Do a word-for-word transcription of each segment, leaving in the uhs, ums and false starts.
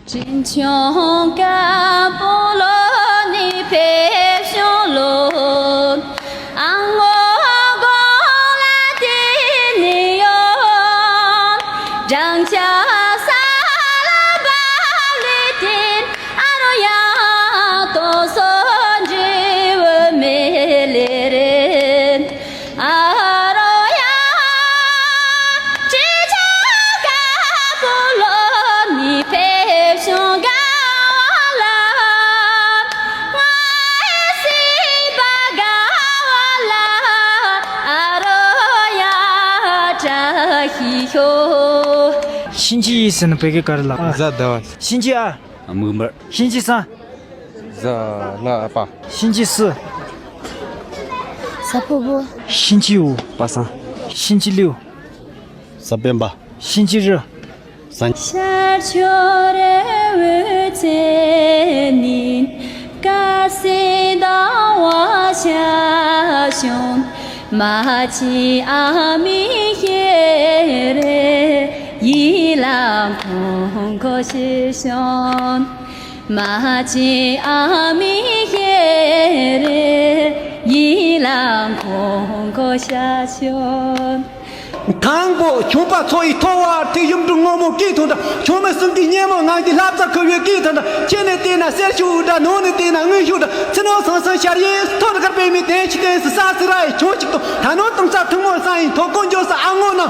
真情感不落你飞上路，啊，我过来的你哟，张家沙拉巴里丁，啊，罗呀，多少只文美丽人。 གཤིན་རྗེ་ཡི་ཟེར་ན་བོད་སྐད་ག་རེ་ལབ། གཟའ་ཟླ་བ། གཤིན་རྗེ་ཨ། དམུ་དམར། གཤིན་རྗེ་ས། གཟའ་ལྷག་པ། གཤིན་རྗེ་སུ། གཟའ་ཕུར་བུ། གཤིན་རྗེ་འུ། པ་སངས། གཤིན་རྗེ་ལིའུ། གཟའ་སྤེན་པ། གཤིན་རྗེ་རུ། གཟའ། དང་པོ་ཁྱོད་པ་ཚོ་ཡི་ཐོ་བ་ཐིག་ཡུམ་དྲུང་ངོ་མོ་སྐད་ཐོང་འདྲ། ཁྱོད་མི་གསུམ་གྱི་སྙེ་མོ་ངང་གི་ལྷ་བཙག་ཁུ་བའི་སྐད་ཐོང་འདྲ། ཁྱེད་ནས་བལྟས་ན་གསེར་ཤུགས་འདྲ། ནང་ནས་བལྟས་ན་དངུལ་ཤུགས་འདྲ། ཚི་ནོ་སང་སང་ཤར་ཡིན་ཐོག་དཀར་པའི་མི་དེ་ཕྱི་དོན་སུ་ས་སི་ར་ཡི་ཁྱོད་ཅིག་ཏུ་ད་ནོ་ཏང་ས་ཐུང་མོ་སང་ཡིན་ཐོག་ཀོ་འཇོ་ས་ཨ་ངོ་ན།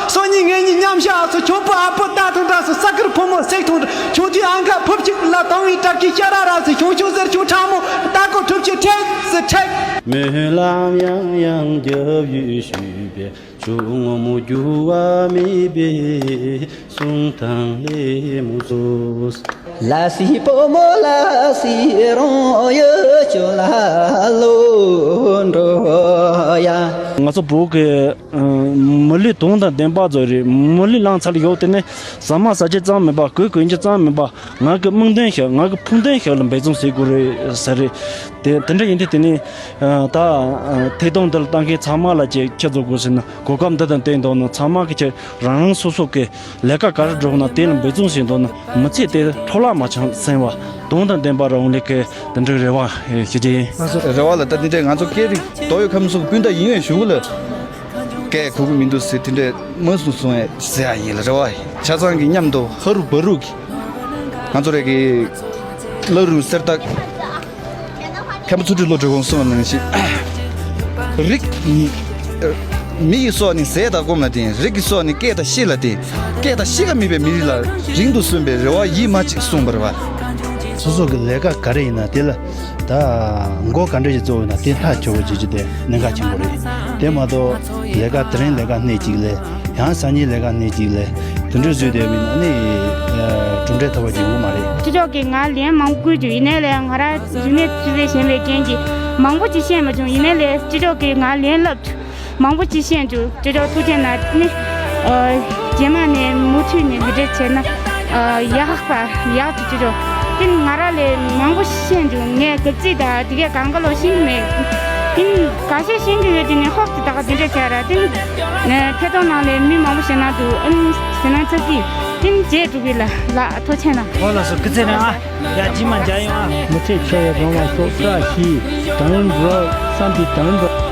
སོ་གཉིས་ངེད་གཉིས་མཉམ་བཞག་སུ་ཁྱོད་པོ་ཨ་པོ་ད་ཐོང་འདྲ་སུ་ས་ཁུར་ཕོ་མོ་སེག་ཐོང་འདྲ། ཁྱོད་དུས་ཨང་ཁ་ཕུབ་ཅིག་ལ་དང་བའི་བྲག་གི་ཤ་ར་ར་སུ་ཁྱོད་ཁྱོད་ཟེར་ཁྱོད་ཕྲ་མོ་ད་ཀོ་ཁྲུབ་ཆེ་ཁྲེག་སུ་ཁྲེག་སྨོན་ལམ་ཡང་ཡང་རྒྱབ་ཡུལ་ཞུས་པས། ཆུ་ངོ་མོ་རྒྱུ་བ་མེད་པའི་གསུང་དང་ལེ་མོ་སོ། ལ་སི་པོ་མོ་ལ་སི་རོང་ཡོ་ཆུ་ལ་ལོ་འགྲོ་ཡ། ང་ཚོ་བོད་ཀྱི་མི་ལུས་དོན་དང་ལྡན་པ་ཚོ་རེད། མི་ལུས་བླངས་ཚར་ཡོད་དེ་ནས་ཟ་མ་ཟ་ཆས་ཙམ་མིན་པ་གོས་གོན་རྒྱུ་ཙམ་མིན་པ། ང་གི་རྨོངས་དོན་ཞིག་ང་གི་ཕུགས་འདུན་ཞིག་ལ་འབད་བརྩོན་བྱེད་དགོས་རེད་ཟེར་རེད། དེ་དེ་འདྲ་ཡིན་དུས་དེ་ནས་ད་ཐད་གཏོང་འདི་ལ་ལྟ་མཁན་ཚང་མ་ལ་ཅིག་ཁྱེད་ཚོ་དགོས་ཟེར་ན་གོ་སྐབས་འདི་དང་བསྟུན་འདུག་ན་ཚང་མ་གི་ཁྱེད་རང་རང་སོ་སོ་གི་ལས་ཀ་ག་རེ་སྒྲུབ་ན་དེ་ལ་འབད་བརྩོན་བྱེད་འདུག་ན་མི་ཚེ་དེ་འཕྲོ་བརླག་མ་བྱུང་ཟེར་བ་དོན་དང་ལྡན་པ་རང་ལས་ཀའི་དེ་འདྲའི་རེ་བ་ཞུ་རྒྱུ་ཡིན། རེ་བ་ལ་ད་དེ་འདྲའི་ང་ཚོ་སྐད་རིགས་དོ་ཡོད་ཁམས་གསུམ་སྤུན་ཟླ་ཡིན་ཡོད་ཞུ་གི་ལ། སྐད་གོ་གི་མི་འདུག་ཟེར་དེ་འདྲའི་མ་གསུངས་གསུང་ཡས་ཟེར་ཡ་ཡིན་ལ་རེ་བ་ཡིན། ཆ་ཚང་གི་མཉམ་དུ་ཧ་རུ་བ་རུ་གི་ང་ཚོ་རེ་གི་བླ་རུང་གསེར་རྟ་མཁན་པོ་ཚུལ་ཁྲིམས་བློ་གྲོས་གོང་གསུངས་པ་ནང་བཞིན་རིགས་མི་ཡི་སྲོག་ནི་ཟས་དང་སྐོམ་ལ་བརྟེན། རིགས་ཀྱི་སྲོག་ནི་སྐད་དང་གཤིས་ལ་བརྟེན། སྐད་དང་གཤིས་ཀ་མེད་པའི་མི་རིགས་ལ་རིང་དུ་སོན་པའི་རེ་བ་ཡིད་མ་ཆེས་གསུངས་པ་རེད་བ། སོ་སོ་གི་ལས་ཀ་ག་རེ་ཡིན་ན་དེ་ལ་ད་མགོ་ག་འདྲ་ཞིག་བཙུགས་ཡོད་ན་དེ་ལྷག་ཆེ་བོ་བྱེད་རྒྱུ་དེ་གནད་འགག་ཆེན་པོ་རེད། དེ་མ་གཏོགས་ལས་ཀ་དེ་རིང་ལས་ཀ་སྣེ་གཅིག་ལས་ཡང་སང་ཉིན་ལས་ཀ་སྣེ་གཅིག་ལས་དེ་འདྲ་བཟོས་བསྡད་མིན་ན་ནི་གྲུབ་འབྲས་ཐོབ་པ་ཅིག་ཡོང་གི་མ་རེད། ཅི་ལྕོགས་ཀྱིས་ང་ལན་མང་པོ་བསྐུར་རྒྱུ་ཡིན་ནའི་ལས་ང་རང་རིག་གནས་ཆུ་ཚད་ཞན་པའི་རྐྱེན་གྱིས་མང་པོ་ཅིག་ཤེས་མ་བྱུང་། ཡིན་ནའི་ལས་ཅི་ལྕོགས་ཀྱིས་ང་ལན་བསླབས་བྱུང་། མང་པོ་ཅིག་ཤེས་འདུག་ཅོ་ཅོ་ཐུགས་རྗེ་གནང་ནི། ཨ། རྗེས་མ་ནས་མུ་མཐུད་ནས་འདི་འདྲ་བྱས་ན། ཨ། ཡག་པ་ཡག་ཏུ་ཅོ་ཅོ། དེ་ནི་ང་རང་ལས་མང་པོ་ཤེས་འདུག་ངས་གབ་ཚིག་དང་དེ་གས་གང་ག་ལོ་ཤེས་ཀྱི་མེད། དེ་ནི་ག་ཤེད་ཤེས་ཀྱི་ཡོད་དེ་ནི་ཧོབ་ཏེ་ད་ག་འདི་འདྲ་བྱས་ར་དེ་ནི། ཨ། ཐད་གཏོང་ནང་ལས་མི་མང་པོ་ཞེད་སྣང་འདུག་ཨ་ནི་ཞེད་སྣང་ཚ་ཚིག་དེ་ནི་བརྗེད་འགྲོ་གི་ལ་ལ་ཐུགས་རྗེ་གནང་། ཨོ་ལགས་སོ་སྐུ་ཚེ་རིང་ཨ། ཡ་རྗེས་མ་མཇལ་ཡོང་ཨ། མུ་མཐུད་ཆེ་བའི་དགོངས་པ་ཤོག་བཀྲ་ཤིས་དང་འགྲོ་བསམ་པའི་དང་འགྲོ།